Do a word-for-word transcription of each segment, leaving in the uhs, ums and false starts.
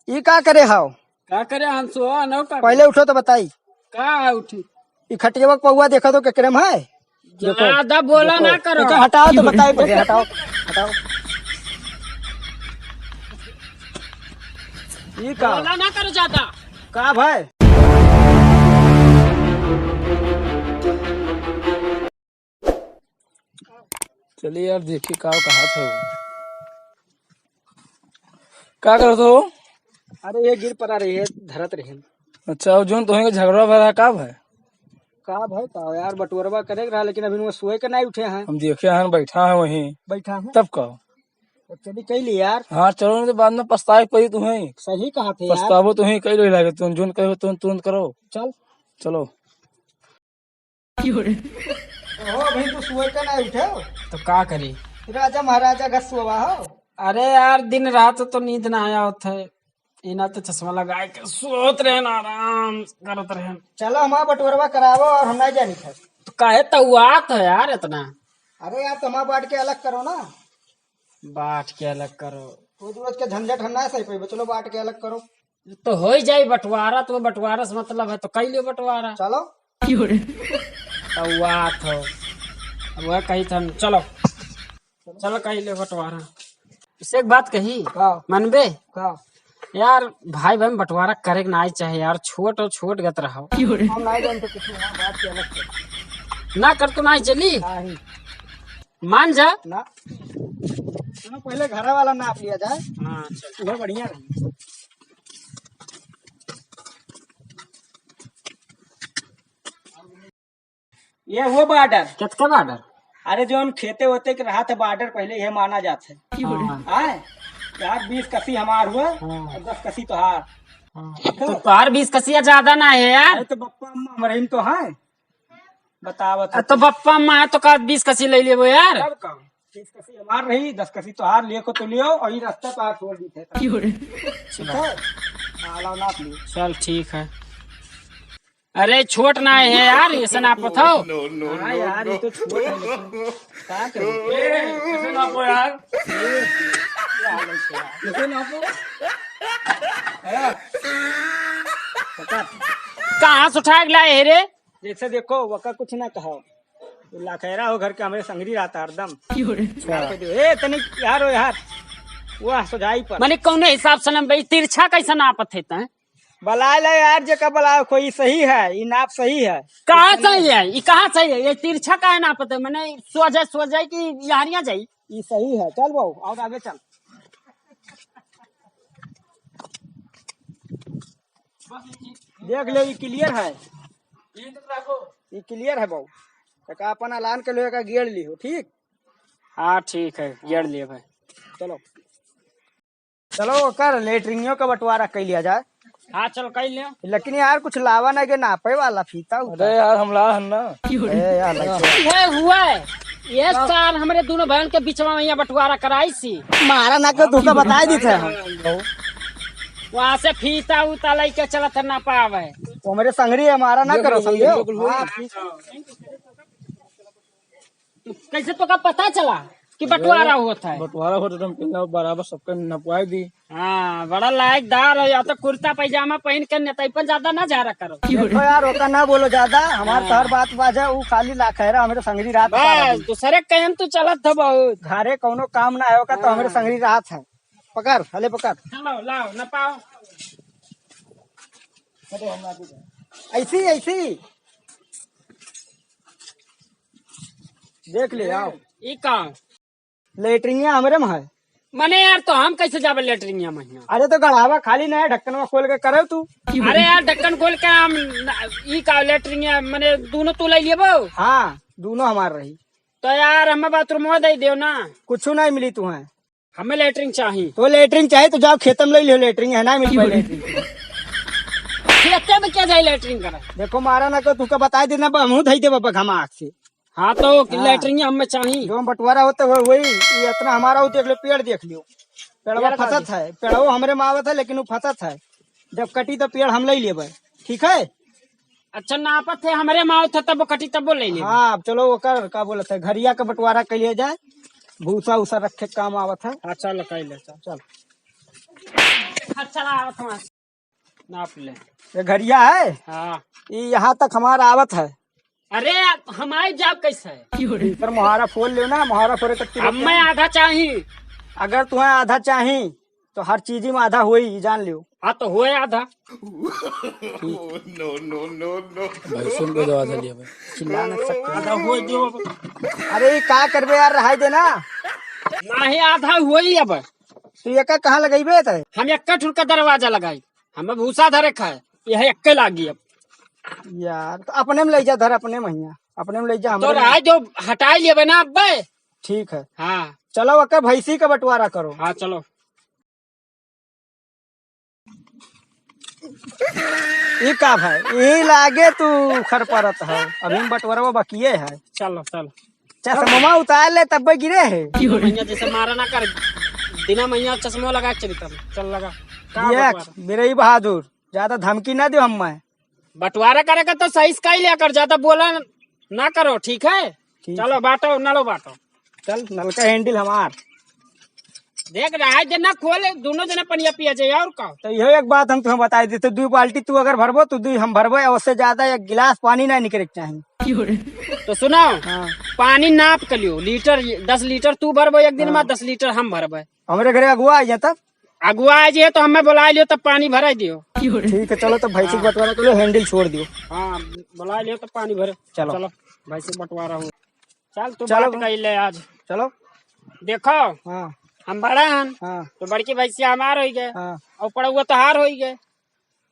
ई का करे हाव? का करे हंसुआ, न का? पहले उठो तो बताई। का है उठी? ई खटियावा के पौवा देखा तो केकरे में है? देखो, ज्यादा बोला देखो, ना करो। एका हटाओ तो बताई पहले, हटाओ, हटाओ। ई का? बोला ना करो ज्यादा। का भाई? चलिए यार, देखी का कहा था वो। का करत हो? अरे, ये गिर पड़ा रही है, धरत रही। अच्छा, वो जोन तोहे के झगड़ा भरा का भाई? का भाई, का यार, बटोरवा करे के रहा, लेकिन अभी वो सोए के नहीं उठे हैं। हम देखे हैं, बैठा है वहीं। बैठा है? तब का? तो चली कह ली यार। हाँ, चलो, नहीं तो बाद में पछताए पड़ी तुम्हें। सही कहा थे यार। पछतावो तुम्हें, कह लो लागे, तुम जोन कहो, तुम तुरंत करो। चल। चलो। ओहो, अभी तू सोए के ना उठे हो? तो का करी? राजा महाराजा का सोवा हो? अरे यार, दिन रात तो नींद ना आया होत है, इना तो चश्मा लगाए के सोत रहन, आराम करत रहन। चलो, हमारा बटोरवा करावो और हम ना जानी थे। तो काहे तउआत है यार इतना? अरे यार, तो हमारा बांट के अलग करो ना। बांट के अलग करो। रोज रोज के झंझट हम ना सही पाइबे, चलो बांट के अलग करो। तो हो ही जाई बंटवारा, तो बंटवारा से मतलब है, तो कई लियो बंटवारा। चलो। क्यों रे? तो बात हो, अब वह कही था, चलो, चलो कई लियो बंटवारा। इसे एक बात कही, का? मनबे? का? यार, भाई बहन बंटवारा करे के ना चाहे यार, छोट और छोट गत रहो। क्यों रे? हम नहीं जानते कुछ, ना बात के अलग से। ना कर तो ना चली। नहीं। मान जा। ना। चलो, पहले घर वाला नाप लिया जाए। हाँ, चल। वह बढ़िया रही। ये हुआ बॉर्डर। कितका बॉर्डर? अरे, जो हम खेते होते के रहा था बॉर्डर, पहले ये माना जाता है। हाँ। आए? यार, बीस कसी हमार हुआ हाँ। और दस कसी तोहार। हाँ। तो तोहार बीस कसिया ज्यादा ना है यार। अरे, तो बप्पा अम्मा हमारे ही तो हैं। बतावत अ, तो बप्पा अम्मा है तो का बीस कसी ले लेबो यार? तब का? बीस कसी हमार रही, दस कसी तोहार, लियो को तो लियो, और ये रास्ता तोहार छोड़ दी थे। क्यों रे? ठीक है? हाँ, लाओ नाप लियो। चल ठीक है। अरे छोट ना है यार, ऐसे नापत हो। No, no, हाँ no, यार, no। ये तो छोट है, लेकिन का करूँ? ए, ऐसे नापो यार। ये क्या हाल है इसका? ऐसे नापो। है? पकड़। कहाँ से उठा के लाए है रे? जैसे देखो, वका कुछ ना कहो। तू लाखेरा हो घर के, हमरे संगरी रहता हरदम। क्यों रे? यहाँ पे दे। ए, तनिक यार हो यार। वाह, सजाई पर। माने कौने हिसाब से ना भाई, तिरछा कैसे नापत है तैं? बलाए ले यार, जेका बलाए कोई सही है, ई नाप सही है। कहाँ सही है? ई कहाँ सही है? ये तिरछा काहे नापत है? माने सोझे, सोझे की यारियाँ जाई? ई सही है। चल बाबू, और आगे चल। देख ले, ई clear है। ई clear है बाबू। तो का अपन अलान के लोहे का गेड़ ली हो, ठीक? हाँ, ठीक है, गेड़ लिए भाई। चलो। चलो, ओकर लेटरिंगियों का बंटवारा कर लिया जाए। हाँ, चलो, कर लियो। लेकिन यार, कुछ लावा ना के नापे वाला फीता उता। अरे यार, हम ला हन ना। ए यार, लइके। ये हुआ है। ये सार हमरे दोनों बहन के बीचवा में यहाँ बंटवारा कराई सी। मारा ना के तू का बताई दी थे हम। वहाँ से फीता उता लेके चलत है, ना पावे। वो मेरे संगरी है, मारा ना देख करो, लो, समझे? बिल्कुल हुआ। हाँ, ठीक। तो कैसे तोका पता चला कि बंटवारा होत है? बंटवारा होत है तो हम कहना बराबर सबके नपवाई दी। हाँ, बड़ा लायकदार है। या तो कुर्ता पैजामा पहन के नेताईपन ज्यादा ना झारा करो। देखो यार, ओका ना बोलो ज्यादा, हमार हाँ। तोहर बात बाजे, ऊ खाली लाखेरा हमरे संगरी रात बस, दूसरे कहन तू चलत हो बहुत। घरे कौनो काम ना है ओका, तो हाँ। हमरे संगरी रात है। पकड़, हले पकड़। चलो, लाओ, नपाओ। ऐसी, ऐसी। देख ले, आओ। ई का? लेटरिंगिया हमरे में है। मने यार, तो हम कैसे जाबे लेटरिंगिया में? अरे, तो गढ़ावा खाली ना है, ढक्कनवा खोल के करे तू। अरे यार, ढक्कन खोल के हम, ई का लेटरिंगिया, मने दोनों तू ले लेबो? हाँ, दोनों हमार रही। तो यार, हमें बाथरूमवा दे देव ना। कुछ नहीं मिली तुम्हें। हमें लेटरिन चाही। तो लेटरिन चाही तो जाओ खेत में ले लियो, लेटरिन है ना मिल पाए लेटरिन। खेते में क्या जाए लेटरिन करे? देखो मारा ना को तुका बताई देना, ब-, हमहू धई देबा बघमा आँख से। हाँ तो हाँ। लेटरिन हमें चाही। जो हम बंटवारा होते हुए वही, ये इतना हमारा हो देख लो, पेड़ देख लियो। पेड़वा पेड़ का फंसत देख? है, पेड़वा हमरे में आवत है लेकिन वो फंसत है। जब कटी तो पेड़ हम ले लेबे, ठीक है? अच्छा, नापत है, हमरे मावत है, तब कटी, तब ले ले। हाँ, अब चलो, ओकर का बोलत है, घरिया के बंटवारा कइले जाए, भूसा उसा रखे काम आवत है। हाँ, चल, कइले, चल। चल। खर्चा आवत हमार। नाप ले। ये घड़िया है? हाँ। ये यहाँ तक हमारा आवत है। अरे, हम आए जाब कैसे? इधर मोहारा फोड़ लियो ना, मोहारा फोड़े तक तुरंत। हमें आधा चाही। अगर तुम्हें आधा चाही, तो हर चीज में आधा होई, ई जान लियो। हाँ, तो होए आधा। No, no, no, no। भाई, सुन के दवा धर लिया भाई। चिल्ला ना सकते। आधा होए जो। अरे, ये का करबे यार, रहाई दे ना। नाही, आधा होई अब। तू एका कहाँ लगइबे त? हम एक्का ठुरका दरवाजा लगाई, हमें भूसा धरे खाए, यह एक्के लागी अब। यार, तो अपने में ले जा धर, अपने में हियाँ, अपने में ले जा, तो हमरे में। रहाई जो, हटाई लेबे ना अब्बे। ठीक है। हाँ। चलो, ओके, भैंसी का बंटवारा करो। हाँ, चलो। ई का भाई, यही लागे तू उखड़ परत है, अभी में बंटवारा बकिए है। चलो, चलो। चश्मा उतार ले, तब गिरे है। भैया, जैसे मारा ना कर, बिना मैया चश्मा लगा के चली तब। चल, लगा। का ये बंटवारा? बिरई बहादुर, ज्यादा धमकी ना दियो हमें। बंटवारा करे का तो सही से कही लिया कर, ज्यादा बोला ना करो, ठीक है? ठीक चलो, है। बांटो, नलो बांटो। चल, नलका handle हमार। देख रहा है, जना खोले, दोनों जना पनिया पिया जाए, और का? तो इहो एक बात हम तुम्हें बताई देते, दुई बाल्टी तू अगर भरबो, तो दुई हम भरबो, और उससे ज्यादा एक गिलास पानी ना निकले के चाही। तो सुनो, हाँ। पानी नाप के लियो, लीटर, दस लीटर तू भरबो एक दिन हाँ। में, दस लीटर हम भरबे। हमरे घरे अगुआ आ जाए तब? अगुआ आ जाए तो हमें बुला लियो, तब पानी भरा दियो। ठीक है, चलो, तो भैंसी हाँ। बंटवारा कर लो, handle छोड़ दियो। हाँ, बुला लियो, तब पानी भरे। चलो। चलो, भैंसी बंटवारा हो। चल, तू चलो। बात कर ले आज। चलो। देखो, हाँ। हम बड़ा हन, हाँ। तो बड़की भैंसिया हमार होई गए, हाँ। और पड़ुआ तोहार होई गए।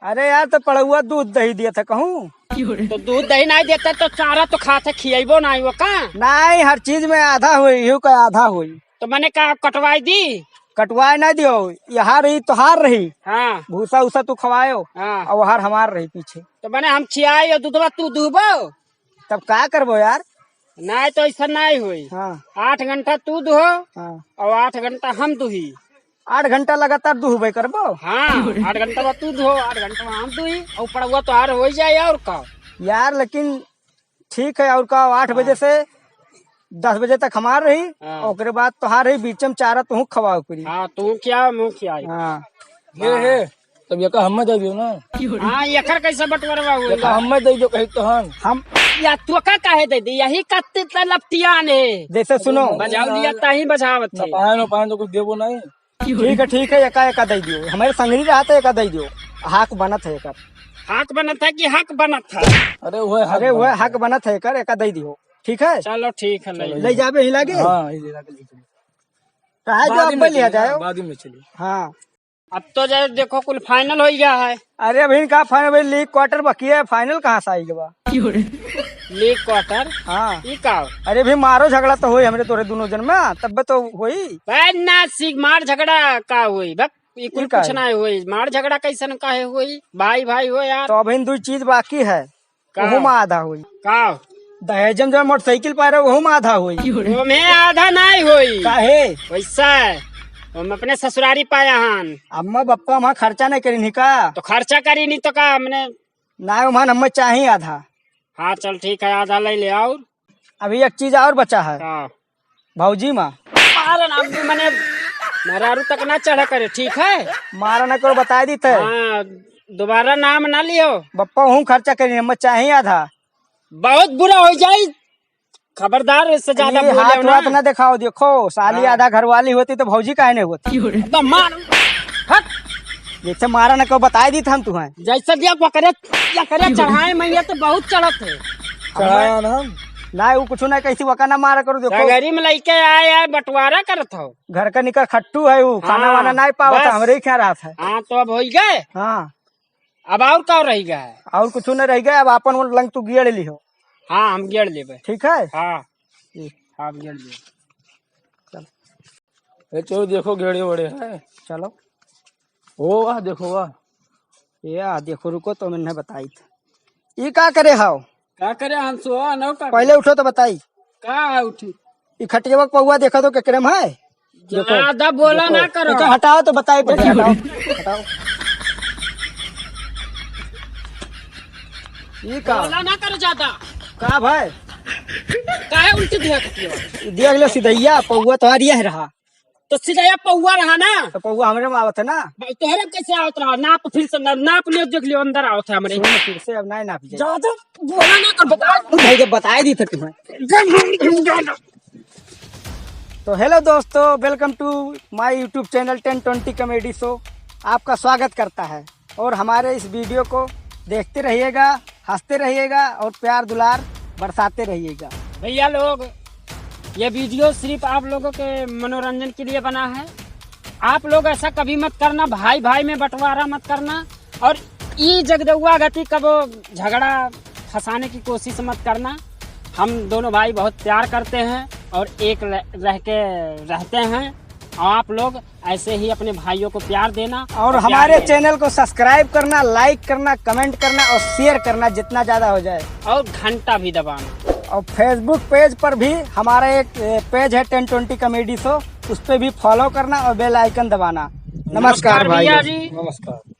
अरे यार, तो पड़ुआ दूध दही दिया था कहूँ। तो दूध दही नहीं देता तो चारा तो खाते खियाइबो नहीं वो का? नहीं, हर चीज में आधा होई, इहू का आधा होई। तो मैंने कहा कटवाई दी? कटवाए ना दियो, यहाँ रही तोहार रही। हाँ। भूसा उसा तू खवायो, हाँ। और वहार हमार रही पीछे। तो मैंने हम खियाई और दूधवा तू दूबो? तब का करबो यार? नहीं तो ऐसा नहीं होई। हाँ। आठ घंटा तू दुहो हाँ। और आठ घंटा हम दुही। आठ घंटा लगातार दुहबे करबो? हाँ, आठ घंटा बाद तू दुहो, आठ घंटा बाद हम दुही, और पड़ुआ तोहार हो जाए और का? यार, लेकिन ठीक है, और का, आठ हाँ। बजे से दस बजे तक हमार रही, हाँ। और ओकरे बाद तोहार रही, बीच में चारा तू खवाओ पूरी। हाँ, तू क्या मुँह खियाई? हाँ। हे, हे, तब एका हमें दे दियो ना। हाँ, एकर कैसे बंटवारवा हुई एका बा? हमें दे दियो, कही तो हम। हम या तू का काहे दे दी? यही कत्ती त लपटियान है। जैसे सुनो। बजाव लिया ताही बजावत ना है। पाए ना पाए तो कुछ देबो नहीं। ठीक है, ठीक है, एका, एका दे दियो। हमारे संगरी रहा तो एका दे दियो। हाक बनत है एकर। हाक बनत है कि हक बनत है? अरे वो है, अरे वो है, हक बनत है एकर, एका दे दियो। ठीक है? चलो ठीक है, ले ले जाबे ही लागे? हाँ, ये ले जाके ले चलो। कहा जो बाद में अब्बे लिया चलिए, जाओ। बाद में चलिए। हाँ। अब तो जै देखो कुल final होइ गया है। अरे अभी का final भाई, league quarter बाकी है, final कहाँ से आई बा? League quarter? हाँ। ई का? अरे अभी मारो झगड़ा तो होई हमरे तोरे दोनों जन में, तब तो होई। बे ना सीख, मार झगड़ा का होई? बक, ई कुल ई का कुछ है? ना होई। मार झगड़ा कैसन काहे होई? भाई भाई हो यार। तो अभी दो चीज बाकी है। का? ओहू में आधा होई। का? दहेज में जो मोटरसाइकिल पाए रहे, ओहू में आधा होई। ओमे आधा नाई होई। काहे? वैसा है। हम अपने ससुरारी पाया हन। अम्मा बप्पा वहाँ खर्चा नहीं करी नहीं का? तो खर्चा करी नहीं तो का हमने? ना, ओहू में हमें चाहिए आधा। हाँ, चल ठीक है, आधा ले ले और। अभी एक चीज और बचा है। का? भौजी माँ। मारा ना, मने मेहरारू तक ना चढ़ा करे, ठीक है? मारा ना करो, बताए दी थे। हाँ, दोबारा नाम ना लियो। बप्पा हूँ खर्चा करी, हमें चाहिए आधा। बहुत बुरा हो जाई, खबरदार, इससे ज्यादा ये बोले हाथ ना। वाथ ना दिखाओ, देखो, साली हाँ। आधा घरवाली होती तो भौजी काहे नहीं होती? एकदम मार, हट। जैसे मारा ना करो, बताए दी थे हम तुम्हें। जैसे दिया वो करे, या करे चढ़ाए में ये तो बहुत चढ़त है। चढ़ाया ना हम। ना, वो कुछ ना, कैसी वका ना मारा करो, देखो। सगरी में लइके आए, आए बंटवारा करत हो। घर का निकर खट्टू है वो, खाना हाँ, वाना नहीं पावत, बस। हमरे ही क्या रात है। हाँ, तो अब होई गए। हाँ। अब और का रह गया है? और कुछ न रह गया, अब आपन वो लंग तू गेड़ लिहो। हाँ, हम गेड़ लेबे। ठीक है? हाँ। जी। हाँ, हम गेड़ लेबे। चल। ए, चलो देखो, गेड़े वड़े हैं। चलो। ओ वाह, देखो वाह। ये आ, देखो, रुको तो मैंने बताई था। ये का करे हाव? का करे हंसुआ, न का? पहले उठो तो बताई। का है उठी? ई खटियावा के पौवा देखा तो केकरे में है? देखो, ज्यादा बोला देखो, ना करो। एका हटाओ तो बताई पहले, हटाओ, हटाओ। ई का? बोला ना करो ज्यादा। का भाई? काहे उल्टी दिया खटियावा? ई दिया गेलो सिधैया, पौवा तोहार यह रहा। तो सीधा ये पौवा रहा ना। तो पौवा हमरे में आवत है ना। भाई, तोहरे कैसे आवत रहा? नाप फिर से ना-, नाप लियो, देख लियो, अंदर आवत है हमरे। सुन, फिर से अब नहीं नाप जाए। ज्यादा बोला ना कर, बता। भाई, जब बताए दी थे तुम्हें। तो hello दोस्तों, welcome to my YouTube channel ten twenty comedy show। आपका स्वागत करता है और हमारे इस video को देखते रहिएगा, हंसते रहिएगा और प्यार दुलार बरसाते रहिएगा। भैया लोग, ये video सिर्फ आप लोगों के मनोरंजन के लिए बना है। आप लोग ऐसा कभी मत करना, भाई भाई में बंटवारा मत करना, और ई जगदउआ गति कबो झगड़ा फंसाने की कोशिश मत करना। हम दोनों भाई बहुत प्यार करते हैं और एक ल-, रह के रहते हैं। आप लोग ऐसे ही अपने भाइयों को प्यार देना और और प्यार हमारे देना। Channel को subscribe करना, like करना, comment करना और share करना जितना ज्यादा हो जाए। और घंटा भी दबाना। और Facebook page पर भी हमारा एक, ए, page है ten twenty comedy show, उस पे भी follow करना और bell icon दबाना। नमस्कार नमस्कार भाई। भैया जी। नमस्कार।